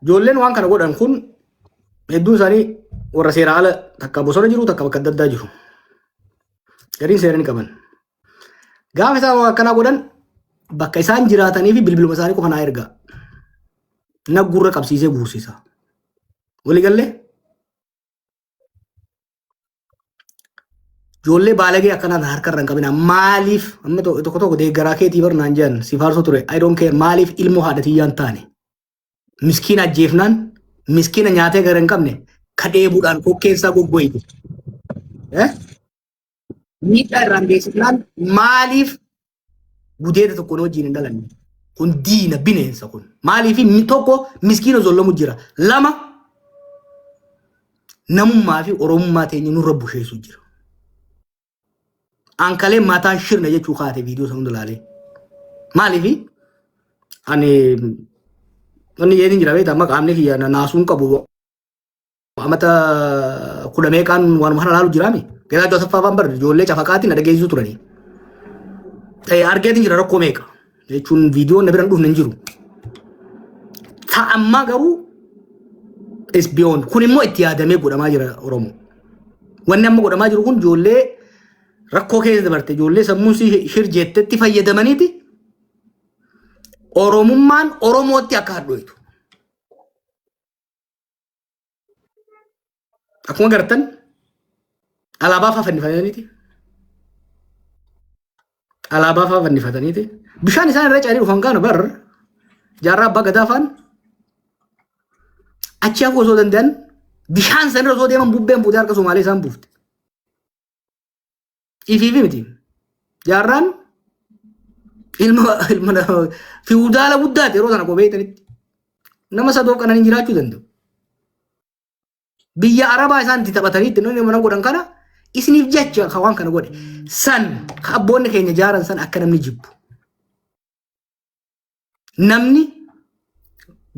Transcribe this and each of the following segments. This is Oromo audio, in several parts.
Ijoolleen waan kana godhan kun hedduun isaanii warra seera ala takka bosona jiru takka bakka adda addaa jiru. Gariin seera ni qaban. Gaafa isaan waan akkanaa godhan bakka isaan jiraatanii fi bilbiluma isaanii qofa naa ergaa. Na gurra qabsiisee guursisa. Waliigallee? Ijoollee baalagee akkanaa tan harka irra hin qabina. Maaliif amma tokko tokko deeggaraa keetii bar naan jedhan si faarsoo ture. I don't care maaliif ilmoo haadha tiyyaan taane. Miskiina ajjeefnaan miskiina nyaatee gara hin qabne ka dheebuudhaan kokkeen isaa goggoyte. Eh? Miidhaa irraan geessifnaan maaliif gudeeda tokko wajjin hin dhalanne? Kun diina bineensa kun. Maaliif tokko miskiina zollamu jira. Lama namummaa fi oromummaa teenya nurra busheessu jira. Ankalee mataan shirna jechuu kaate viidiyoo sana hunda ilaalee. Maaliif ani wanni jedhin jira beektaa amma qaamni kiyya naasuun qabu amata kudha meeqaan waanuma kana laalu jiraami. Geetaachoo Asaffaa faan bar ijoollee cafaqaatiin na dhageessisuu turanii. Argeetiin jira rakkoo meeqa jechuun viidiyoon na bira hin dhufne hin jiru. Ta ammaa garuu is beyond. Kun immoo itti yaadamee godhamaa jira Oromoo. Wanni amma godhamaa jiru kun ijoollee rakkoo keessa dabarte ijoollee sammuun shir jettetti fayyadamaniiti Oromummaan Oromootti akka hadhooytu. Akkuma gartan alaabaa faa fannifataniiti. Alaabaa faa fannifataniiti. Bishaan isaan irra ce'anii dhufan kana bar jaarraa abbaa gadaa faan achi hafuu osoo danda'an bishaan san irra osoo deeman bubbeen fuutee harka Somaalee isaan buufte. Ifiifi miti. Jaarraan ilma ilma fiwudaala guddaati yeroo sana qobeeytanitti. Nama sadoo qananiin jiraachuu danda'u. Biyya Arabaa isaan itti taphatanii itti namni mana godhan kana isiniif jecha kan waan kana godhe. San kan abboonni keenya jaaran san akka namni jibbu. Namni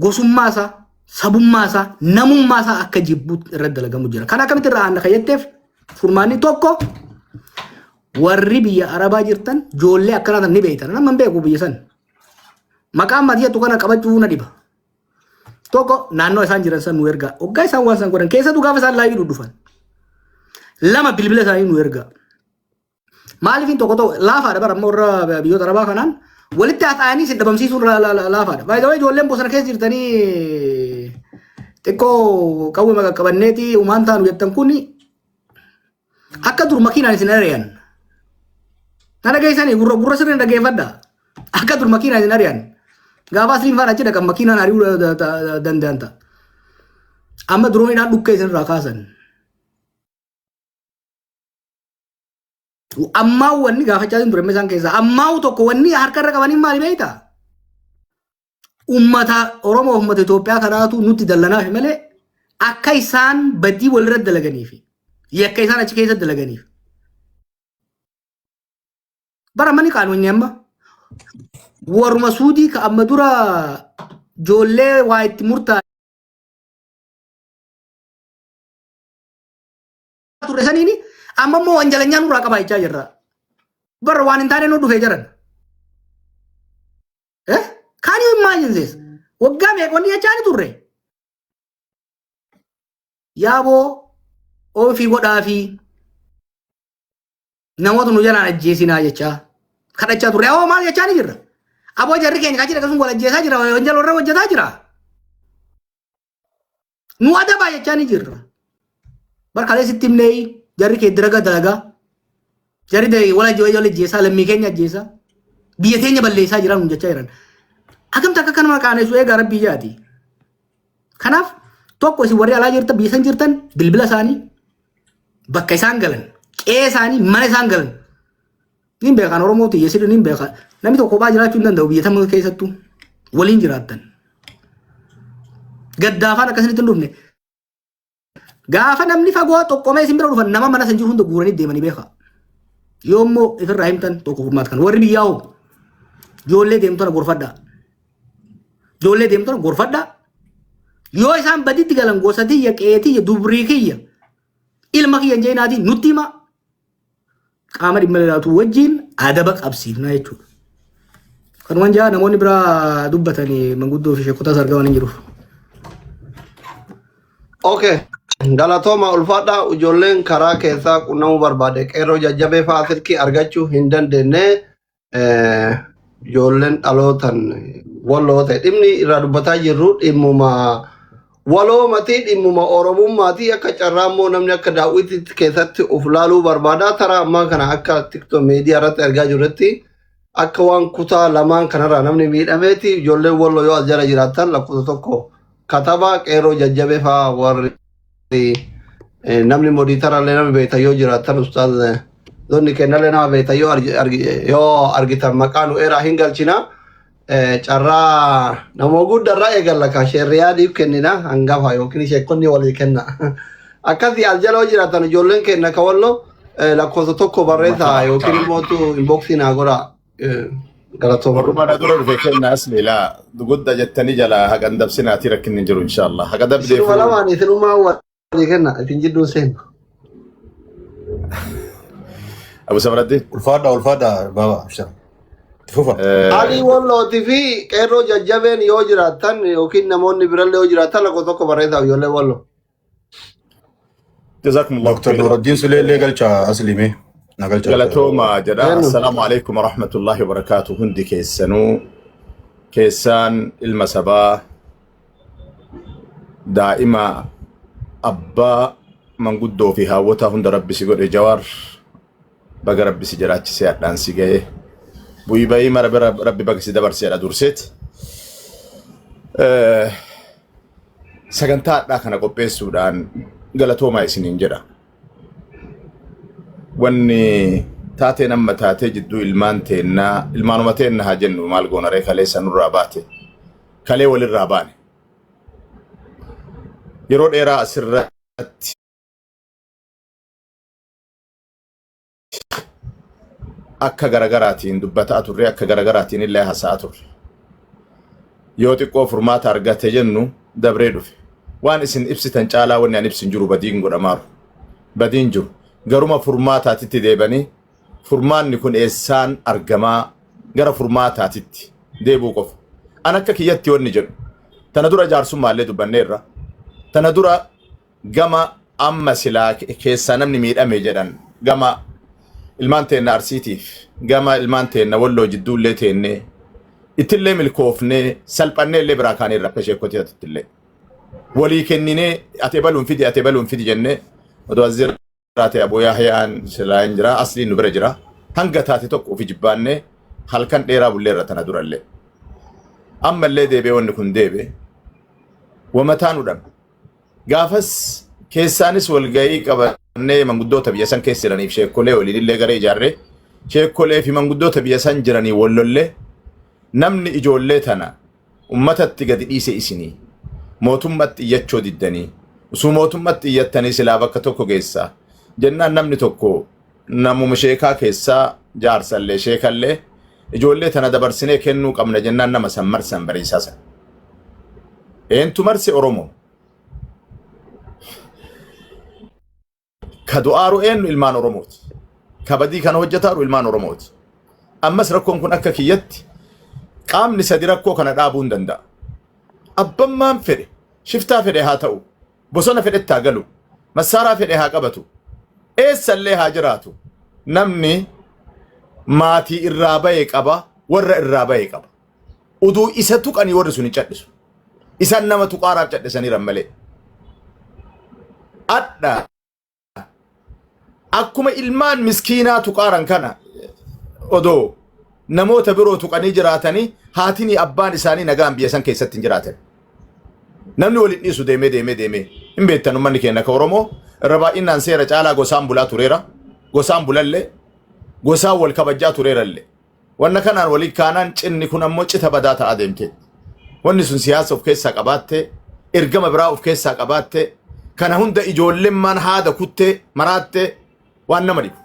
gosummaa isaa, sabummaa isaa, namummaa isaa akka jibbu irratti dalagamu jira. Kan akkamitti irraa aanna kan jetteef furmaanni tokko warri biyya Arabaa jirtan ijoollee akkanaa tan ni beektan. Nama hin beeku biyya san. Maqaan maatii jettu kana qabachuu na dhiba. Tokko naannoo isaan jiran san nu ergaa. Hoggaa isaan waan san godhan keessattuu gaafa isaan laayivii dhudhufan. Lama bilbila isaanii nu ergaa. Maaliif tokko tokko laafaadha bara amma warra biyyoota Arabaa kanaan walitti haasa'anii isin dhabamsiisuun laafaadha. By the way ijoolleen bosona keessa jirtanii xiqqoo qawwee maqaqqabanneeti umaan taanu jettan kun akka dur makiinaan isin ari'an. Na dhageessanii gurra gurra sirriin dhageeffadha. Akka dur makiinaan isin ari'an. Gaafa asliin faana achi dhaqan makiinaan ari'uu danda'an ta'a. Amma durooniidhaan dhukkee isin irraa kaasan. Ammaa wanni gaafachaa hin ture isaan keessaa. Ammaa tokko wanni harka irra qabanii maali beektaa? Ummata Oromoo ummata Itoophiyaa kanaatu nutti dallanaaf malee akka isaan badii walirra dalaganiif yakka isaan achi keessa dalaganiif. Bara mani qaanonni amma warruma suudii ka amma dura ijoollee waa itti murtaa'e turre saniini amma immoo wanjalanyaa nurraa qabaa jechaa jirra. Bara waan hin taane nu dhufee jiran. Eh? Can you imagine this? Waggaa meeqa wanni jechaa ni turre. Yaaboo ofii godhaa fi namoota nu jalaan ajjeesinaa jechaa kadhachaa turre. Aboo maal jechaa ni jirra. Aboo jarri keenya kachi dhaqasuun wal ajjeesaa jira wanjala warra hojjetaa jira. Nu adabaa jechaa ni jirra. Bar kalee sitti himnee jarri kee diraga dalagaa. Jarri wal ajjeesaa lammii keenya ajjeesaa. Biyya teenya balleessaa jiran nun jechaa jiran. Akkamti akka kanuma qaanessu eegaa rabbii jaati. Kanaaf tokko isin warri alaa jirtan biyya san jirtan bilbila isaanii bakka isaan galan qe'ee isaanii mana isaan galan niin beekan Oromoo tiyya sirri niin beeka namni tokko kophaa jiraachuu hin danda'u biyya tam keessattuu waliin jiraattan. Gaddaafaan akkasinitti hin dhufne. Gaafa namni fagoo xoqqomee isin bira dhufan nama mana san jiru hunda guuranii deemanii beeka. Yoo immoo ifirraa himtan tokko furmaata kan warri biyyaa hoo ijoollee deemtu tana gorfadhaa. Ijoollee deemtu tana gorfadhaa. Yoo isaan baditti galan gosa tiyya qe'ee tiyya dubrii kiyya ilma kiyya hin jeenaatii nutti himaa. Qaama dhimma ilaallatu wajjin adaba qabsiifna jechuudha. Kanumaan jaa namoonni biraa dubbatanii manguddoo fi sheekotaas argaman hin jiru. Okay. Galatooma, ulfaadhaa. Ijoolleen karaa keessaa qunnamuu barbaade, qeerroo jajjabee fa'aa silkii argachuu hin dandeenye. Ijoolleen dhalootan walloo ta'e, dhimmi irraa dubbataa jirru dhimmuma waloomatii, dhimmuma oromummaati. Akka carraa immoo namni akka daawwitiitti keessatti of laaluu barbaada. Taraa ammaa kana akka TikTok miidiyaa irratti argaa jirrutti akka waan kutaa lamaan kanarraa namni miidhameeti. Ijoolleen walloo yoo as jala jiraattan lakkoofsa 1 kataba. Qeerroo jajjabee fa'aa warri namni moderatorallee nama beektan yoo jiraattan, ustaaz zonni kennallee nama beektan yoo argitan maqaa nu eeraa hin galchina. Carraa nama guddarraa eegalla ka sheerriyaadiif kennina, hangafa yookiin sheekonni walii kenna. Akkasii as jala yoo jiraatan ijoolleen kenna ka walloo lakkoofsa 1 barreessaa yookiin immoo inboxii naa godhaa. Galatooma. Warruma na dura dhufe kenna asli laa gudda jettanii jala haqan dabsinaati, rakkinni hin jiru inshallah. Haqa Isinuma dabdeefu lamaan isinumaa walii kenna, isin jidduun seenu. Abu Samraddi. Ulfaadha, ulfaadha baaba, abshir. Itti fufa. Alii wallootii fi qeerroo jajjabeen yoo jiraattan yookiin namoonni birallee yoo jiraattan lakkoofsa 1 barreessaa, ijoollee walloo. Jazakumullahu Dr. khairan. Nuruddin Suleellee galcha, aslimee. Na galcha. Galatooma jedha. Eenyu? Assalaamu alaikum warahmatullahi wabarakaatu. Hundi keessanuu keessaan ilma sabaa, daa'ima, abbaa, manguddoo fi haawwotaa hunda rabbi si godhe. Jawaar, baga rabbi si jiraachisee hadhaan si ga'e. Bu'ii bayii mara bira rabbi baga si dabarseedha durseet. Sagantaa hadhaa kana qopheessuudhaan galatoomaa isiniin jedha. Wanni taateen amma taatee jidduu ilmaan teennaa, ilmaanuma teenna haa jennu, maal goonaree, kaleessa nurraa baate. Kalee walirraa baane. Yeroo dheeraa asirratti akka garagaraatiin dubbataa turre, akka garagaraatiin illee haasa'aa turre. Yoo xiqqoo furmaata argate jennu dabree dhufe. Waan isin ibsitan caalaa wanni an ibsin jiru, badiin godhamaaru. Badiin jiru. Garuma furmaataatitti deebanii furmaanni kun eessaan argamaa, gara furmaataatitti deebuu qofa. An akka kiyyatti wanni jedhu. Tana dura jaarsummaallee dubbanneerra. Tana dura gama amma silaa keessaa namni miidhame jedhan, gama ilmaan teenna Arsiitiif gama ilmaan teenna Walloo jidduullee teennee ittillee milkoofnee salphannee illee biraa kaaniirra akka sheekkotii illee walii kenninee, ati ebaluun fidi, ati ebaluun fidi jennee, odoo as jiraate Abu Yahyaan silaa hin jira, asliin nu bira jira, hanga taate tokko ofi jibbaannee halkan dheeraa bulleerra. Tana durallee ammallee deebi'ee wanni kun deebi'e wamataa nu dhabe. Gaafas keessaanis walgahii qabannee manguddoota biyya san keessa jiraniif sheekkolee waliin illee garee ijaarree sheekkolee fi manguddoota biyya san jiranii wallollee, namni ijoollee tana ummatatti gadi dhiise isinii mootummatti iyyachoo diddanii, osoo mootummatti iyyattanii silaa bakka tokko geessaa jennaan, namni tokko namuma sheekaa keessaa jaarsallee sheekallee ijoollee tana dabarsinee kennuu qabna jennaan, nama san marsan bariisaa san. Eentu marse? Oromoo. Ka du'aaru eenyu? Ilmaan Oromooti. Ka badii kana hojjetaaru ilmaan Oromooti. Ammas rakkoon kun akka kiyyatti qaamni sadi rakkoo kana dhaabuu hin danda'a. Abbammaan fedhe, shiftaa fedhe haa ta'u, bosona fedhetti haa galu, massaaraa fedhe haa qabatu, eessallee haa jiraatu. Namni maatii irraa bahe qaba, warra irraa bahe qaba. Uduu isa tuqanii warri sun hin cadhisu. Isaan nama tuqaaraaf cadhisaniiran malee. Adha akkuma ilmaan miskiinaa tuqaaran kana odoo namoota biroo tuqanii jiraatanii, haatinii abbaan isaanii nagaan biyya san keessatti hin jiraatan. Namni waliin dhiisu deemee deemee deemee hin beektan, uummanni keenya akka Oromoo irra baay'inaan seera caalaa gosaan bulaa tureera. Gosaan bulallee, gosaan wal kabajaa tureerallee. Wanna kanaan walii kaanaan cinni kun ammoo cita badaa ta'aa deemte. Wanni sun siyaasa of keessaa qabaatte, ergama biraa of keessaa qabaatte, kana hunda ijoollemmaan haada kuttee maraatte waan nama dhibu.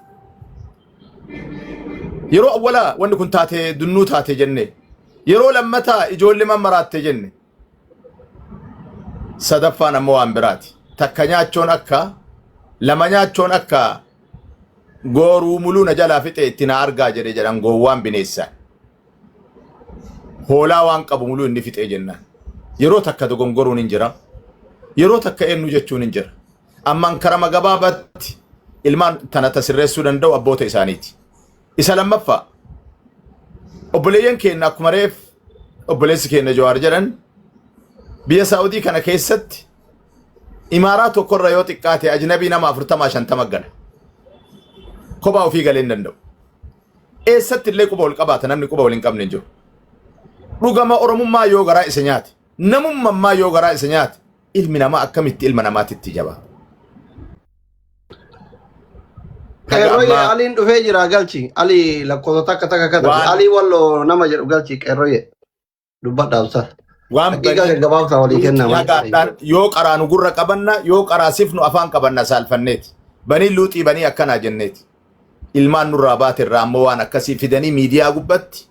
Yeroo awwalaa wanni kun taate dunnuu taate jenne. Yeroo lammataa ijoollemmaan maraatte jenne. Sadaffaan ammoo waan biraati. Takka nyaachoon akka lama nyaachoon akka gooruu muluu na jalaa fixe itti na argaa jedhe jedhan gowwaan bineessa. Hoolaa waan qabu muluu inni fixee jennaan. Yeroo takka dogongoruun hin jira. Yeroo takka eenyu jechuun hin jira. Ammaan karama gabaabatti ilmaan tana tasirreessuu danda'u abboota isaaniiti. Isa lammaffaa, obboleeyyan keenya akkuma reef obboleessi keenya Jawaar jedhan, biyya Saa'udii kana keessatti imaaraa tokkorra yoo xiqqaate ajnabii nama 40 50 gala. Kophaa ofii galee hin danda'u. Eessatti illee quba wal qabaata, namni quba wal hin qabne hin jiru. Dhugama Oromummaa yoo garaa isa nyaate, namummaa yoo garaa isa nyaate, ilmi namaa akkamitti ilma namaatitti jabaa? Haga Qeerroyyee ammaa Aliin dhufee jira, galchi. Ali lakkoofsa takka takka katabe. waan Alii Walloo nama jedhu galchi, qeerroyyee. Dubbadha obsa. Waan Daqiiqaa banii gaggabaabsaa walii kenna luuxii maal haga ta'e. hadhaan yoo qaraanu gurra qabanna, yoo qaraasifnu afaan qabanna, saalfanneeti. Banii luuxii banii akkanaa jenneeti. Ilmaan nurraa baate irraa ammoo waan akkasii fidanii miidiyaa gubbatti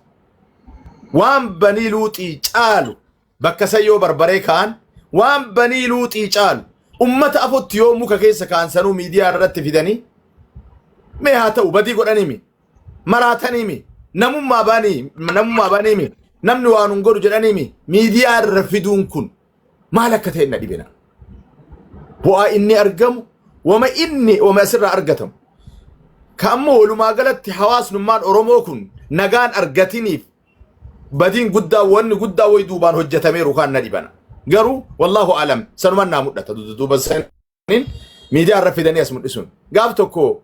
waan banii luuxii caalu bakka san yoo barbaree ka'an, waan banii luuxii caalu ummata afotti yoo muka keessa ka'an sanuu miidiyaa irratti fidanii, mee haa ta'u, badii godhaniimi, maraataniimi, namummaa baaniimi, namni waan hin godhu jedhaniimi miidiyaa irra fiduun kun maal akka ta'e na dhibina. Bu'aa inni argamu wama inni wama asirraa argatamu. Ka ammoo walumaa galatti hawaasnummaan Oromoo kun nagaan argatiniif badiin guddaa, wanni guddaa wayi duubaan hojjetameeru kaan na dhibana. Garuu wallaahu alam, sanuman naa mul'ata duuba saniin miidiyaa irra fidanii as mul'isuun. Gaaf tokko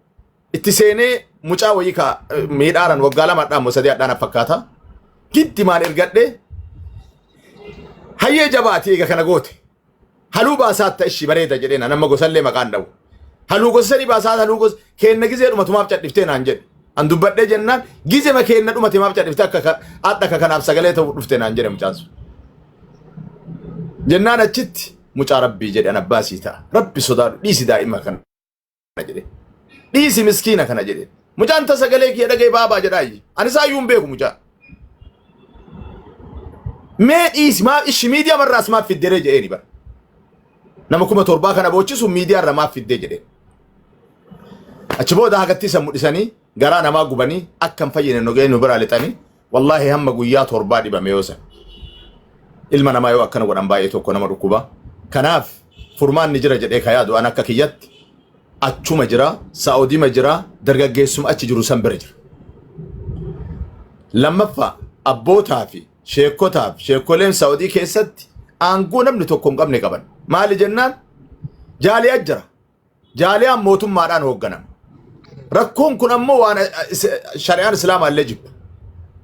itti seenee mucaa wayii ka miidhaaran waggaa 2 hadhaan moo 3 hadhaan fakkaata. Giddimaan ergadhee, hayyee jabaati, eega kana goote. Haluu baasaa ta ishii bareeda jedhee nama gosallee maqaan dhabu. Haluu gosa sanii baasaa, haluu gosa keenna gizee dhumatu maaf cadhiftee naan jedhe. An dubbadhee jennaan, gizema keenna dhumate maaf cadhiftee akka adda akka kanaaf sagalee ta'u dhufte naan jedhe mucaan sun. Jennaan achitti, mucaa, rabbii jedhe, an abbaa sii ta'a. Rabbi sodaadhu, dhiisi daa'ima kana jedhe. Dhiisi miskiina kana jedhe. Mucaan ta sagalee kiyya dhaga'e baabaa jedhaa. Ani isaayyuu hin beeku mucaa. Mee dhiisi, maaf ishi miidiyaa marraas maaf fidderee jedheeni bara. Nama 7,000 kana boochisu miidiyaa irra maaf fiddee jedheen. Achi booda hagatti isa mul'isanii garaa namaa gubanii akka hin fayyine nu ga'ee nu biraa lixanii, wallaahi hamma guyyaa 7 dhibame yoo san. Ilma namaa yoo akkana godhan baay'ee tokko nama dhukkuba. Kanaaf furmaanni jira jedhee ka yaadu an akka kiyyatti achuma jira, Saa'udiima jira, dargaggeessuma achi jiru san bira jira. Lammaffaa, abbootaa fi sheekotaa fi sheekoleen Saa'udii keessatti aangoo namni tokko hin qabne qaban. Maali jennaan, jaaliyaa jira. Jaaliyaan mootummaadhaan hoogganama. Rakkoon kun ammoo waan shari'aan Islaamaa illee jibbu.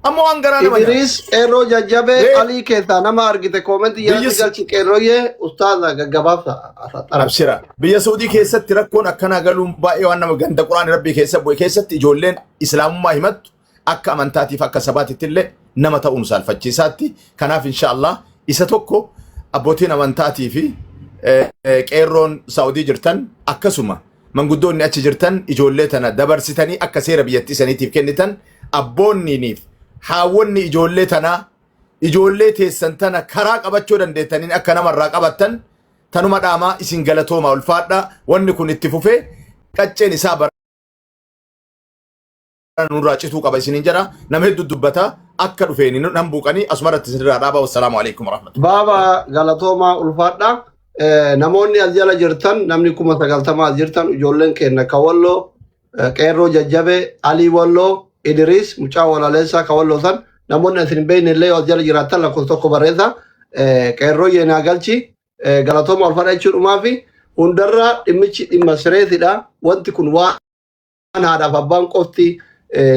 Ammoo waan garaa nama nyaatu. Idris, qeerroo jajjabee Alii keessaa nama argite koomentii jalatti galchi, qeerrooyyee ustaaza gaggabaabsa asaxara. Abshira. Biyya Saudii keessatti rakkoon akkanaa galuun baay'ee waan nama ganda Quraan Rabbii keessa bu'e keessatti ijoolleen Islaamummaa himattu akka amantaatiif akka sabaatitti illee nama ta'uun saalfachiisaatti. Kanaaf inshaallah isa tokko abbootiin amantaatii fi qeerroon Saudii jirtan, akkasuma manguddoonni achi jirtan, ijoollee tana dabarsitanii akka seera biyyattii saniitiif kennitan, abboonniiniif haawwonni ijoollee tanaa ijoollee teessan tana karaa qabachuu dandeettaniin akka namarraa qabattan tanuma dhaamaa. Isin galatooma, ulfaadha. Wanni kun itti fufee qacceen isaa bara nurraa cituu qaba isiniin jedha. Nama hedduu dubbata, akka dhufeen nan buuqanii asumarratti isinirraa dhaaba. Wassalaamu alaikum warahmatullahi. Baaba, galatoomaa, ulfaadha. Namoonni as jala jirtan, namni 90,000 as jirtan, ijoolleen keenya ka Walloo, qeerroo jajjabee Alii Walloo, Idris mucaa walaleessaa ka Walloo san, namoonni as hin beekne illee yoo as jala jiraattan lakkoofsa tokko barreessa. Qeerroo yeenaa galchi. Galatooma, ulfaadha jechuudhumaa fi hundarraa dhimmichi dhimma sireetidha. Wanti kun waan haadhaaf abbaan qofti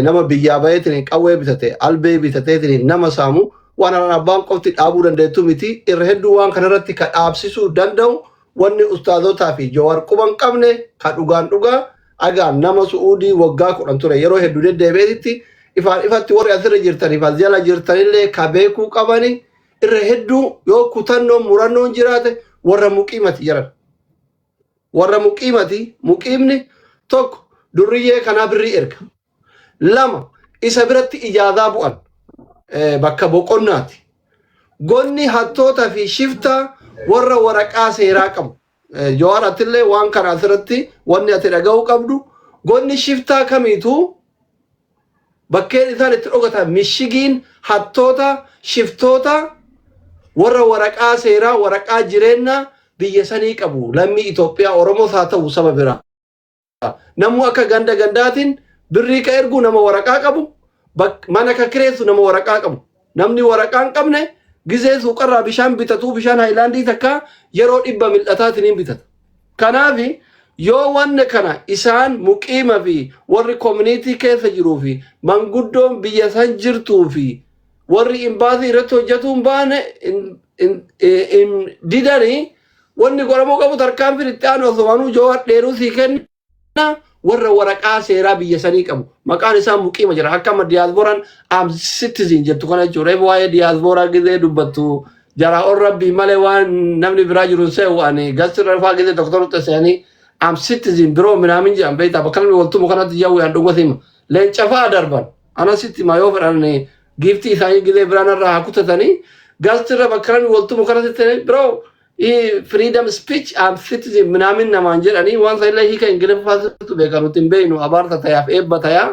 nama biyyaa baheetiin qawwee bitate, albee bitateetiin nama saamu, waan haadhaan abbaan qofti dhaabuu dandeettu miti. Irra hedduu waan kanarratti ka dhaabsisuu danda'u, wanni ustaazotaa fi Jawar quban qabne ka dhugaan dhugaa agaan nama Su'uudii waggaa 10 ture yeroo hedduu deddeebi'eetitti ifaan ifatti warri asirra jirtaniif as jala jirtanillee ka beekuu qabani, irra hedduu yoo kutannoon murannoon jiraate, warra muqiimati jedhan. Warra muqiimati, muqiimni tokko durriyyee kanaa birrii erga. Lama, isa biratti ijaazaa bu'an, bakka boqonnaati. Gonni hattoota fi shiftaa warra waraqaa seeraa qabu. Jawaar, atillee waan kana asirratti wanni ati dhaga'uu qabdu, gonni shiftaa kamiituu bakkeen isaan itti dhokatan, mishigiin hattoota shiftoota warra waraqaa seeraa, waraqaa jireenyaa. biyya sanii qabu lammii Itoophiyaa Oromoos haa ta'u saba biraa. Namuu akka ganda gandaatiin birrii ka ergu nama waraqaa qabu, mana ka kireessu nama waraqaa qabu. Namni waraqaa hin qabne gizee suuqarraa bishaan bitatuu bishaan haayilaandii takka yeroo 100 mil'ataatiin hin bitata. Kanaaf yoo wanna kana isaan muqiima fi warri koominiitii keessa jiruu fi manguddoon biyya san jirtuu fi warri imbaasii irratti hojjetuu hin baane hin didanii wanni godhamuu qabu tarkaanfiin itti aanu osumaanuu Jowaar dheeruu sii kenna warra waraqaa seeraa biyya sanii qabu maqaan isaa muqiima jira akka amma diyaasbooraan am citizen jettu kana jechuudha reefu waa'ee diyaasbooraa gizee dubbattu jaraa ol rabbii malee waan namni biraa jiru se'u ani gastirra dhufaa gizee doktorota se'anii am citizen biroo minaamin jedhan beektaa bakka namni waltumu kanatti jawwee an dhuguma sima leenca fa'a darban ana sitti ma yoo fedhan giiftii isaanii gizee biraa narraa haa kutatanii gastirra bakka namni waltumu kanatti ta'e biroo freedom speech am citizen minaamin namaan jedhanii waan sanillee hiika ingiliffaatu beeka nuti hin beeknu abaarsa tayaaf eebba tayaa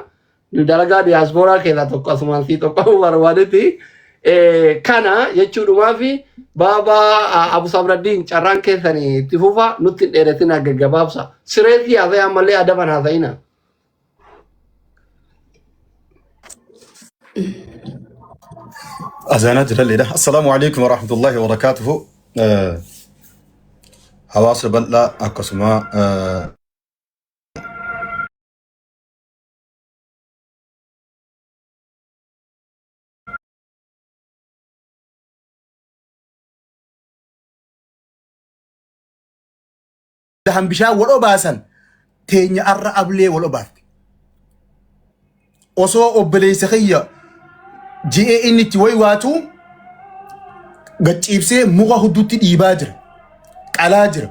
nu dalagaa diyaaspooraa keessaa tokko asumaan sii tokko barbaadetti kana jechuudhumaa fi baabaa Abu Sabraddiin carraan keessanii itti fufa nutti hin dheeretina gaggabaabsa sireetii haasa'e ammallee adaban haasa'ina. Azaanaa jiralleedha. Assalaamu alaikum warahmatullahi wabarakaatuhu. Hawaasa bal'aa akkasuma dahan bishaan wal obaasan teenya arra ablee wal obaafte. Osoo obboleessa kiyya ji'ee inni itti waywaatu gacciibsee muka hudduutti dhiibaa jira. Qalaa jira.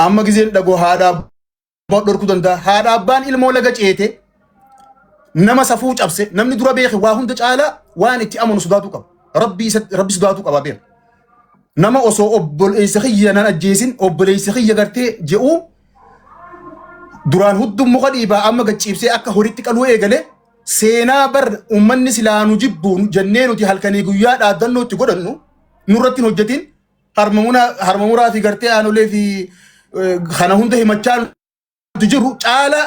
Amma gizeen dhagoo haadha abbaa dhorkuu danda'a. Haadha abbaan ilmoo laga ceete nama safuu cabse namni dura beeke waa hunda caalaa waan itti amanu sodaatuu qaba. Rabbi isa rabbi sodaatuu qaba beeka. Nama osoo obboleessa kiyya nan ajjeesin obboleessa kiyya gartee je'u duraan hudduu muka dhiibaa amma gad ciibsee akka horiitti qaluu eegale seenaa bar uummanni silaa nu jibbu jennee nuti halkanii guyyaa dhaaddannoo itti godhannu nurratti hin hojjetin harma muraa fi gartee aanolee fi kana hunda himachaa nuti jiru caalaa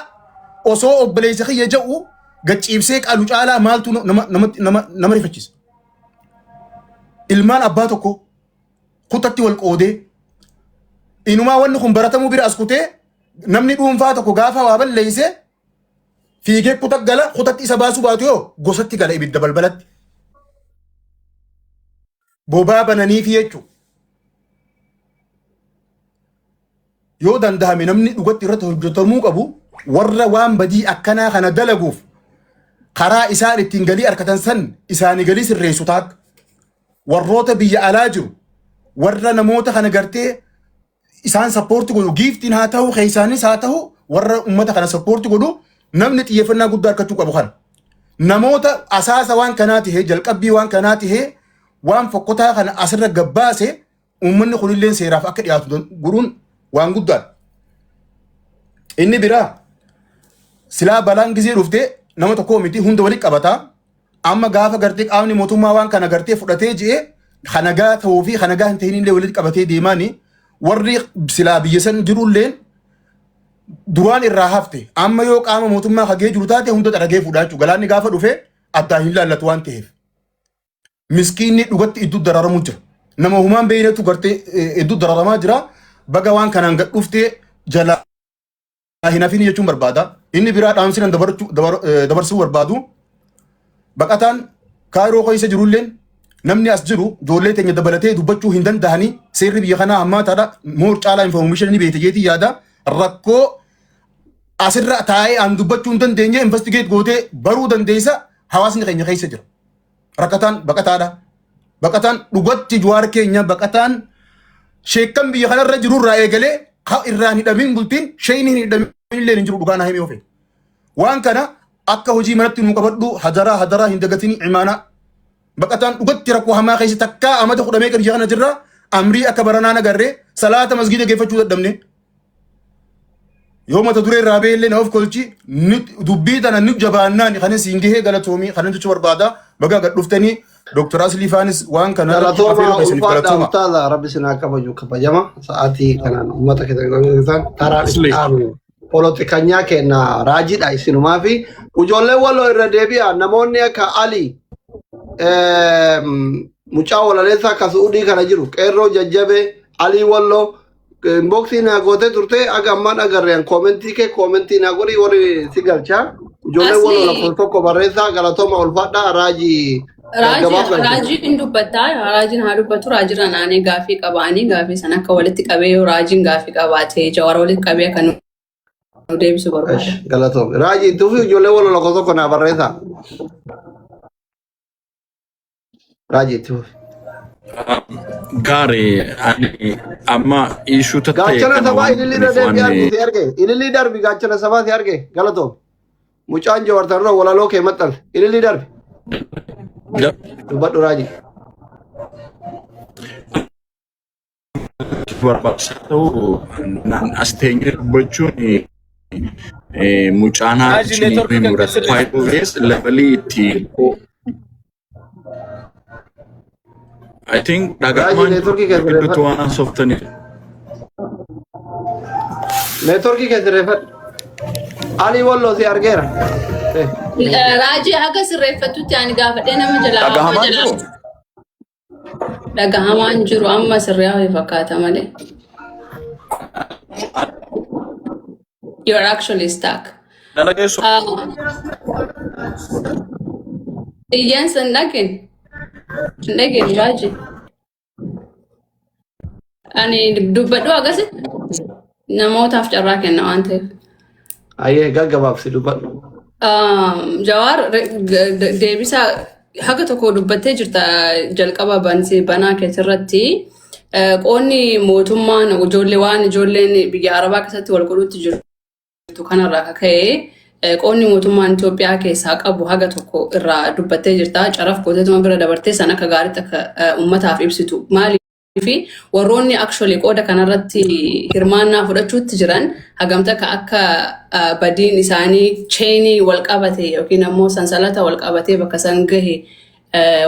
osoo obboleessa kiyya jedhu gad ciibsee qalu caalaa maaltu nama nama nama nama rifachiisa. Ilmaan abbaa tokko kutatti wal qoodee inumaa wanni kun baratamuu bira as kutee namni dhuunfaa tokko gaafa waa balleeyse fiigee kuta gala kutatti isa baasuu baatu yoo gosatti gala ibidda balbalatti. Bobaa bananiifi jechuudha. Yoo dandahame namni dhugatti irratti hojjetamuu qabu warra waan badii akkanaa kana dalaguuf karaa isaan ittiin galii argatan san isaanii galii sirreessu taakka. Warroota biyya alaa jiru warra namoota kana gartee isaan sappoorti godhu giiftiin haa ta'u keessaanis haa ta'u warra uummata kana sappoorti godhu namni xiyyeeffannaa guddaa argachuu qabu kana. Namoota asaasa waan kanaa tahee jalqabbii waan kanaa tahee waan fokkotaa kana asirra gabbaase uummanni kunillee seeraaf akka dhiyaatu godhuun waan guddaadha. Inni biraa silaa balaan gizee dhuftee nama tokkoo miti hunda walitti qabataa Amma gaafa gartee qaamni mootummaa waan kana gartee fudhatee ji'e kan nagaa ta'uu fi kan nagaa hin ta'in illee walitti qabatee deemaani warri silaa biyya san jirulleen duraan irraa hafte amma yoo qaama mootummaa kagee jiru taate hunda xaragee fuudha jechuudha. Galaanni gaafa dhufe addaan hin laallatu waan ta'eef. Miskiinni dhugatti iddoo dararamu jira. Nama humaan beeynetu gartee iddoo dararamaa jira. Baga waan kanaan gad dhuftee jalaa hin hafin jechuun barbaada. Inni biraa dhaamsi nan dabarsuu barbaadu baqataan kaayiroo keessa jirulleen namni as jiru ijoollee teenya dabalatee dubbachuu hin danda'anii seerri biyya kanaa hammaataadha. Moor caalaa information ni beekte jeetii yaada. Rakkoo asirra taa'ee aan dubbachuu hin dandeenye investigate gootee baruu dandeessa hawaasni keenya keessa jira. Rakkataan baqataadha. Baqataan dhugatti Jawaar keenya baqataan sheekkan biyya kanarra jirurraa eegalee ha irraa hin hidhamin bultiin sheeyni hin hidhamin illee hin jiru dhugaa naa himee ofe. Waan kana akka hojii manatti nuu qabadhu hadaraa hadaraa hin dagatini imaanaa. Baqataan dhugatti rakkoo hamaa keessa takkaa amata kudha meeqa biyya kana jirra amrii akka baranaa nagarree salaata masgiida geeffachuu dadhabne. Yoo mata duree irraa ba'e illee na of kolchi dubbii tana ni jabaannaan kanin siin gahee galatoomii kanin jechuu barbaada. Baga gad dhuftanii Dr. Aslii faanis waan kana irratti Galatooma afeeruu keessaniif ulfaadha galatooma. ustaaza rabbi sinaa kabaju kabajama sa'aatii kanaan uummata keessan taraan itti Asli. aanu polotikanyaa kenna raajiidha isinumaa fi ijoolleen waloo irra deebi'a namoonni akka Ali mucaa walaleessaa akka Su'uudii kana jiru qeerroo jajjabee Alii Walloo inboxii naa gootee turte aga ammaan agarreen koomentii kee koomentii naa godhi warri si galchaa ijoolleen Asli Walloo lakkoofsa tokko barreessaa galatooma ulfaadhaa raajii Raajii gaggabaaf galche. raajiin dubbattaa raajiin haa dubbatu raajirra naanee gaafii qabaanii gaafii sana akka walitti qabee yoo raajiin gaafii qabaate jawar walitti qabee akka nu deebisu barbaada. Esh, galatoom. Raajii tufi ijoollee Walloo lakkoofsa tokko naa barreessaa. Raajii tufi. Gaarii ani amma ishuu tatta'e Gaachana kana sabaa waan ilillii irra godhaniif deebi'ee waan argu si arge. Ilillii darbi gaachana sabaa si arge. Galatoom. Mucaan jawartan irra walaloo kee maxxanse. Ilillii darbi. Dubbadhu raajii. barbaachisaa ta'u naan as teenyee dubbachuun mucaan Raajii haati neetworkii kan himu sirreeffadhu. rakkoo levelii itti I think Raajii dhaga'amaan neetworkii kee gidduutti sirreeffadhu. waan haasoftaniif. Neetworkii kee sirreeffadhu. Alii Walloo si argeera. Eh. Raajii haga sirreeffattutti ani gaafadhee nama jalaa Dhagahamaa jiru? dhagahamaan jiru amma sirriyaa fakkaata malee. You are actually stuck. Nana geessu. Iyyansa hin dhageen. Hin dhageen raajii. Ani dubbadhu akkasitti namootaaf carraa kenna waan ta'eef. Ayyee gaggabaabsi dubbadhu. Jawaar deebisaa haga tokko dubbattee jirta jalqaba banaa keessarratti. Qoonni mootummaan ijoollee waan ijoolleen biyya Arabaa keessatti wal godhutti jirtu kanarraa akka ka'e qoonni mootummaan Itoophiyaa keessaa qabu haga tokko irraa dubbattee jirta. Caraf gooteetuma bira dabartee san akka gaariitti akka uummataaf ibsitu. Maali? Fi warroonni actually qooda kanarratti hirmaannaa fudhachuutti jiran hagamta akka akka badiin isaanii cheenii wal qabate yookiin ammoo sansalata wal qabatee bakka san gahe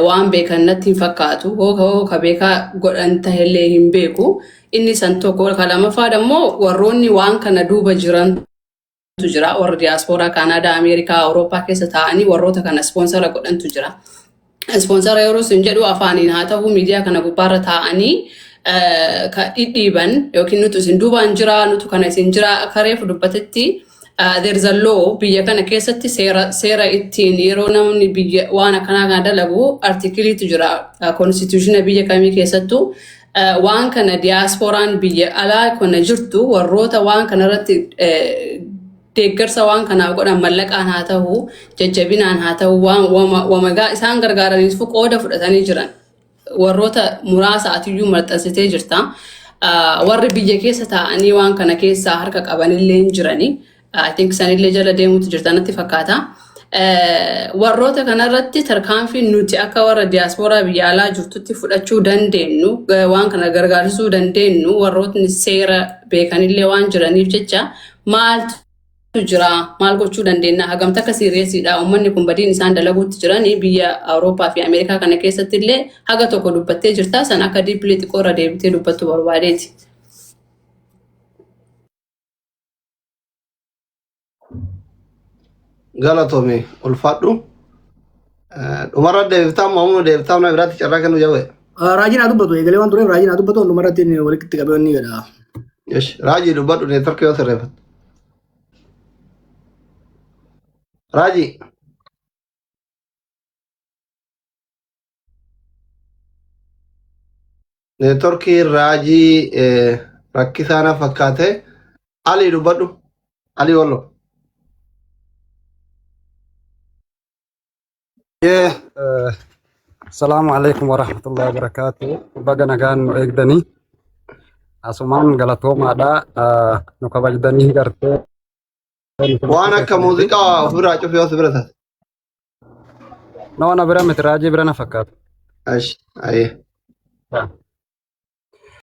waan beekan natti hin fakkaatu. Hoo ka beekaa godhan tahellee hin beeku. Inni san tokko. Ka lammaffaa immoo warroonni waan kana duuba jiran jira. Warra diyaaspooraa Kaanaadaa, Ameerikaa, Awurooppaa keessa taa'anii warroota kana sponsor godhantu jira. Sponsor yeroo sun jedhu afaaniin haa ta'u miidiyaa kana gubbaarra taa'anii ka dhidhiiban yookiin nutu isin duubaan jira, nutu kana isin jira akka reefu dubbatetti there is a law biyya kana keessatti seera seera ittiin yeroo namni biyya waan akkanaa kana dalagu artikiliitu jira constitution biyya kamii keessattuu waan kana diyaaspooraan biyya alaa kana jirtu warroota waan kanarratti deeggarsa waan kanaaf godhan mallaqaan haa ta'u jajjabinaan haa ta'u waan wamagaa isaan gargaaraniif qooda fudhatanii jiran warroota muraasa atiyyuu maxxansitee jirta. Warri biyya keessa taa'anii waan kana keessaa harka qabanillee hin jirani. I think sanillee jala deemuutu jirta natti fakkaata. Warroota kanarratti tarkaanfii nuti akka warra diyaaspooraa biyya alaa jirtutti fudhachuu dandeenyu waan kana gargaarsisuu dandeenyu warrootni seera beekanillee waan jiraniif jecha maaltu jira maal gochuu dandeenya hagamta akka seriousiidha uummanni kun badiin isaan dalaguutti jiranii biyya Awurooppaa fi Ameerikaa kana keessatti illee haga tokko dubbattee jirta san akka deeply xiqqoo irra deebitee dubbattu barbaadeeti. Galatoomi ulfaadhu. Dhumarra deebiftaa ammoo deebiftaa mana biraatti carraa kennu jawwe. Raajiin haa dubbatu eegalee waan tureef raajiin haa dubbatu dhumarratti inni walitti qabee inni jedha. Yesh, Raajii dubbadhu neetworkii yoo sirreeffatte. Raajii. Neetworkii raajii rakkisaa na fakkaate. Alii dubbadhu. Alii Wallo. Yee, Salaamu alaikum warahmatullahi wabarakatuh. Baga nagaan nu eegdanii. Asumaan galatoomaadha. Nu kabajdanii gartee nu Waan simachuu akka keessaniifi. muuziqaa ofirraa cufi yoo si bira taate. Nama na bira miti raajii bira na fakkaata. Ash, ayyee.